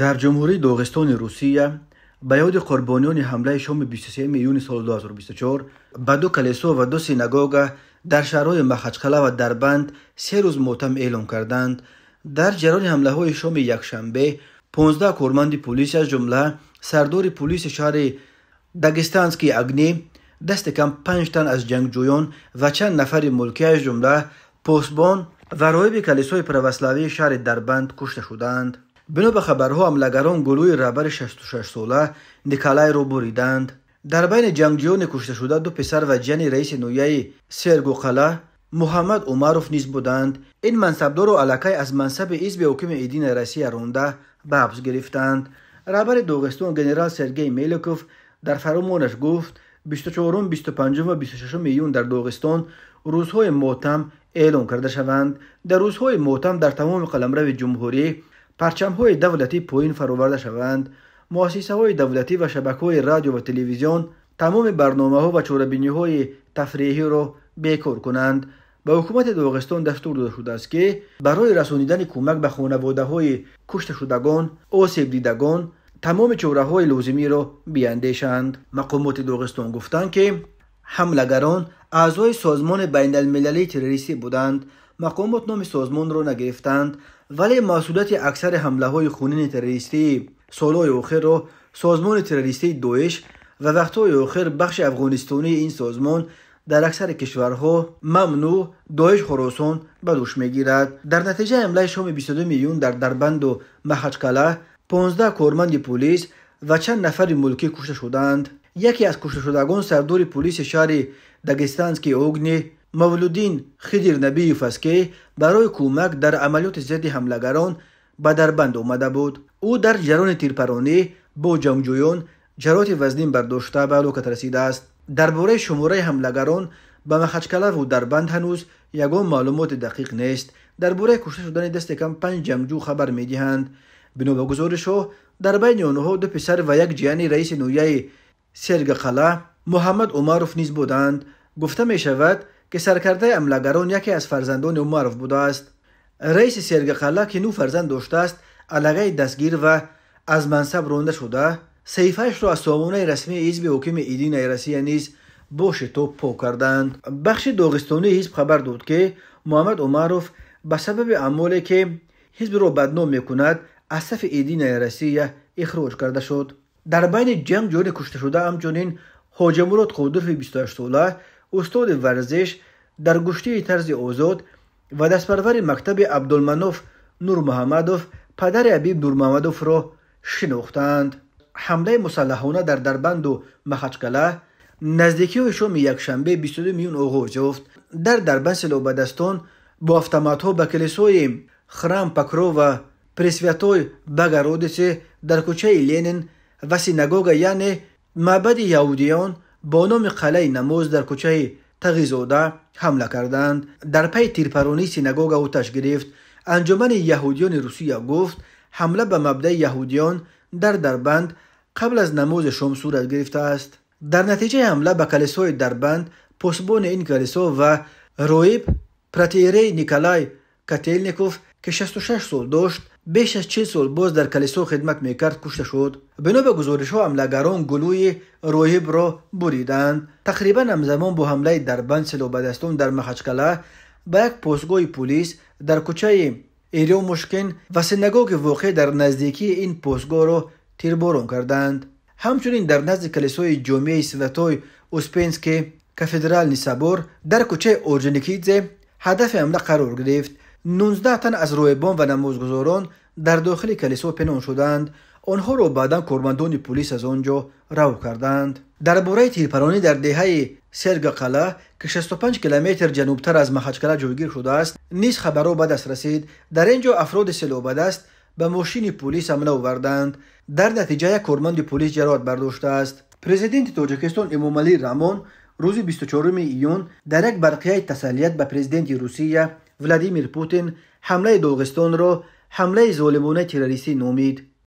Дар Ҷумҳурии Доғистони Русия ба ёди қурбониёни ҳамлаи шоми 23 июни соли 2024 ба ду калисо ва ду синагога дар шаҳрҳои Махачқала ва Дарбанд 3 рӯз мотам эълон карданд. Дар ҷараёни ҳамлаҳои шоми якшанбе 15 корманди полис, аз ҷумла сардори полиси шаҳри Дагестанский Огни, дасти кам 5 тан аз ҷангҷӯён ва чанд нафари мулкӣ, аз ҷумла посбон ва роҳиби калисои православии шаҳри Дарбанд кушта шуданд. Бино ба хабарҳо, ҳамлагарон гулӯи раҳбари 66-сола Николайро буриданд. Дар байни ҷангҷӯёни кушташуда ду писар ва ҷияни раиси ноҳияи Сергоқала Муҳаммад Умаров низ буданд. Ин мансабдорро аллакай аз мансаби ҳизби ҳокими Единая Россия ронда ба ҳабс гирифтанд. Раҳбари Доғистон генерал Сергей Меликов дар фармонаш гуфт, 24, 25 ва 26 июн дар Доғистон рӯзҳои мотам эълон карда шаванд. Дар рӯзҳои мотам дар тамоми қаламрави ҷумҳурӣ парчамҳои давлатӣ поин фароварда шаванд. Муассисаҳои давлатӣ ва шабакаҳои радио ва телевизион тамоми барномаҳо ва чорабиниҳои тафриҳиро бекор кунанд. Ба ҳукумати Доғистон дастур дода шудааст, ки барои расонидани кӯмак ба хонаводаҳои кушташудагон, осебдидагон тамоми чораҳои лозимиро биандешанд. Мақомоти Доғистон гуфтанд, ки ҳамлагарон аъзои созмони байналмилалии террористӣ буданд. Мақомот номи созмонро нагирифтанд, вале масъулияти аксари ҳамлаҳои хунини террористии солҳои охирро созмони террористии Доиш ва вақтҳои охир бахши афғонистонии ин созмон дар аксари кишварҳо мамнӯъ Доиш Хуросон ба дӯш мегирад. Дар натиҷаи ҳамлаи шоми 22 июн дар Дарбанду Махачкала 15 корманди полис ва чанд нафари мулкӣ кушта шуданд. Яке аз кушташудагон сардори полиси шаҳри Дагестанский Огни Мавлуддин Хидирнабиев аст, ки барои кӯмак дар амалиёти зидди ҳамлагарон ба Дарбанд омада буд. Ӯ дар ҷараёни тирпаронӣ бо ҷангҷӯён ҷароҳати вазнин бардошта ба ҳалокат расидааст. Дар бораи шумораи ҳамлагарон ба Махачкалаву Дарбанд ҳанӯз ягон маълумоти дақиқ нест. Дар бораи кушта шудани дасти кам 5 ҷангҷӯ хабар медиҳанд. Бино ба гузоришҳо, дар байни онҳо ду писар ва як ҷияни раиси ноҳияи Сергақала Муҳаммад Умаров низ буданд. Гуфта мешавад, ки саркардаи ҳамлагарон яке аз фарзандони Умаров будааст. Раиси Сергақала, ки 9 фарзанд доштааст, аллакай дастгир ва аз мансаб ронда шуда, саҳифаашро аз сомонаи расмии ҳизби ҳокими Единая Россия низ бо шитоб пок карданд. Бахши доғистонии ҳизб хабар дод, ки Муҳаммад Умаров ба сабаби аъмоле, ки ҳизбро бадном мекунад, аз сафи Единая Россия ихроҷ карда шуд. Дар байни ҷангҷӯёни кушташуда ҳамчунин Ҳоҷамурод Қодирови 28-сола, устоди варзиш дар гӯштии тарзи озод ва дастпарвари мактаби Абдулманоф Нурмуҳаммадов, падари Ҳабиб Нурмуҳаммадовро шинохтанд. Ҳамлаи мусаллаҳона дар Дарбанду Махачкала наздикиҳои шоми якшанбе 22 июн оғоз ёфт. Дар Дарбанд силоҳбадастон бо автоматҳо ба калисои Храм Покрова Пресвятой Богородице дар кӯчаи Ленин ва синагога, яъне маъбади яҳудиён бо номи Қалъаи намоз дар кӯчаи Тағизода ҳамла карданд. Дар пайи тирпаронии синагога оташ гирифт. Анҷумани яҳудиёни Русия гуфт, ҳамла ба мабдаи яҳудиён дар Дарбанд қабл аз намози шом сурат гирифтааст. Дар натиҷаи ҳамла ба калисои Дарбанд посбони ин калисо ва роҳиб протоиерей Николай Котелников, ки 66 сол дошт, беш аз 40 сол боз дар калисо хидмат мекард, кушта шуд. Бино ба гузоришҳо, ҳамлагарон гулӯи роҳибро буриданд. Тақрибан ҳамзамон бо ҳамлаи Дарбанд силоҳбадастон дар Махачкала ба як постгоҳи полис дар кӯчаи Ерёмушкин ва синагоги воқеъ дар наздикии ин постгоҳро тирборон карданд. Ҳамчунин дар назди калисои ҷомеаи Святой Успенский кафедральный собор дар кӯчаи Орджоникидзе ҳадафи ҳамла қарор гирифт. 19 тан аз роҳибон ва намозгузорон дар дохили калисо пинҳон шуданд. Онҳоро баъдан кормандони полис аз он ҷо рав карданд. Дар бораи тирпаронӣ дар деҳаи Сергақала, ки 65 километр ҷанубтар аз Махачкала ҷойгир шудааст, низ хабарҳо ба даст расид. Дар ин ҷо афроди силоҳбадаст ба мошини полис ҳамла оварданд. Дар натиҷа як корманди полис ҷароҳат бардоштааст. Президенти Тоҷикистон Эмомалӣ Раҳмон рӯзи 24 июн дар як барқияи тасаллият ба президенти Русия Владимир Путин ҳамлаи Доғистонро ҳамлаи золимонаи террористӣ номид.